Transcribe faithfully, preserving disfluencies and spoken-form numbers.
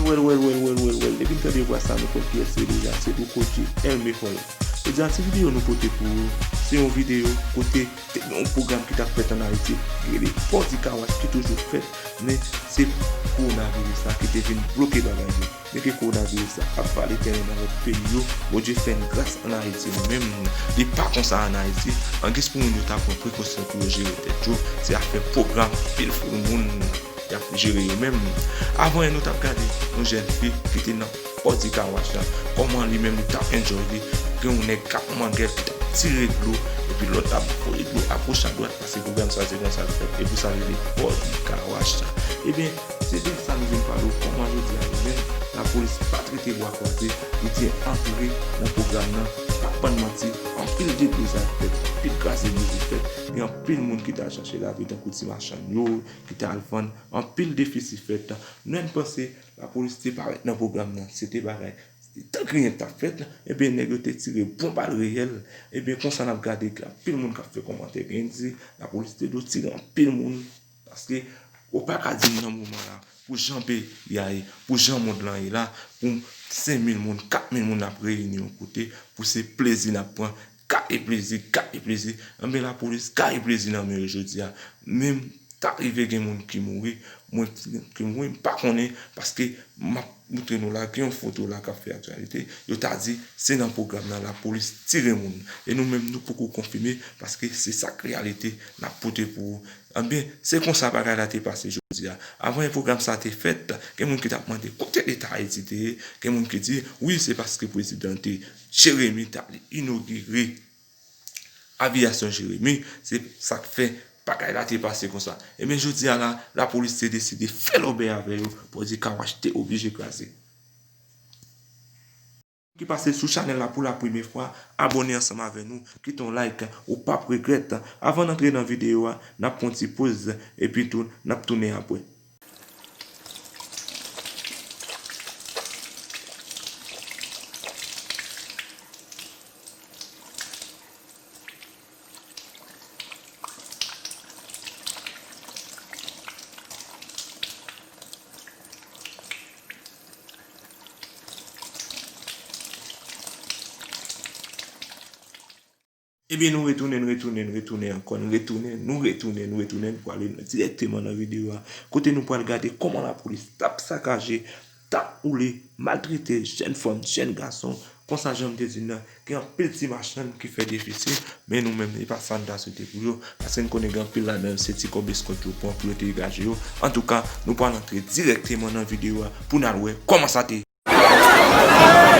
Well, well, well, well, well, well. Depi n tande vwa sa, nou konn kiyès li deja. Se Douko G, El Mejor. Jodi a, ti videyo nou pote pou ou, se yon videyo kote te gen yon pwogram ki t ap fèt ann Ayiti, ki rele Port du Car Wash, ki toujou fèt, men se kowonaviris la ki te vin bloke bagay yo. Men ke kowonaviris la ap vale tèren nan lòt peyi yo, Bondye fè n gras ann Ayiti, nou menm, li pa konsa ann Ayiti. Angiz pou moun yo ta pran prekosyon pou yo jere tèt yo, se afè pwogram pil foul moun y ap jere yo menm. Avan yè, nou t ap gade yon jèn fi ki te nan Port du Car Wash la, kòman li menm li t ap enjoy li, gen yon nèg k ap mangè l, ki t ap tire dlo, epi lòt la ap voye dlo agoch adwat, paske pwogram sa se konsa l fèt, e pou sa l rele Port du Car Wash la. Ebyen, se de sa nou vin pale w, kòman jodi a yo menm, lapolis pa t rete bwa kwaze, li te antre nan pwogram nan, pa ban n manti, anpil deblozay fèt, anpil kraze brize fèt, gen anpil moun ki t al chache lavi tankou ti machann yo, ki t al vann, anpil defisi fèt. Nou menm panse lapolis te parèt nan pwogram nan, se te bagay, se tank riyen t ap fèt, ebyen nèg yo te tire bon bal reyèl, ebyen konsa n ap gade gen anpil moun k ap fè kòmantè, gen di lapolis te dwe tire anpil moun, paske ou pa ka di m nan moman la, pou jan peyi a ye, pou jan mond lan ye la, pou senk mil moun, kat mil moun ap reyini yon kote, pou se plezi n ap pran, gade plezi, gade plezi, anben lapolis gade plezi nan men yo jodi a. Menm ta rive gen moun ki mouri, mwen ki mouri, m pa konnen, paske m ap moutre nou la, gen yon foto la k ap fè aktyalite, yo ta di se nan pwogram nan lapolis tire moun. E nou menm nou poko konfime, paske se sa k reyalite n ap pote pou ou. Anben, se konsa bagay la te pase jodi a. Avan yè pwogram sa te fèt, gen moun ki t ap mande kote Leta Ayiti te ye, gen moun ki di, wi, se paske prezidan te Jeremi t al inogire aviyasyon Jeremi, se sa k fè bagay la te pase konsa. Ebyen, jodi a la, lapolis te deside fè lòbèy avè yo, Port du Car Wash te oblije kraze. Ki pase sou chanèl la pou la premyè fwa, abòne ansanm avè nou, kite yon like, ou p ap regrèt. Avan n antre nan videyo a, n ap pran ti poz, epi tou, n ap tounen apre. Ebyen, nou retounen, n retounen, n retounen ankò, n retounen, nou retounen, n retounen, n pwale dirèkteman nan videyo a, kote nou pral gade kòman lapolis t ap sakaje, t ap woule, maltrete jèn fanm, jèn gason. Konsa, jan m te di n nan, gen anpil ti machann ki fè defisi, men nou menm, e pa sa n ta swete pou yo, paske n konnen gen anpil ladan yo, se ti kòb eskòt yo pran pou yo te degaje yo. Antouka, nou pral antre dirèkteman nan videyo a pou n al wè kòman sa te ye.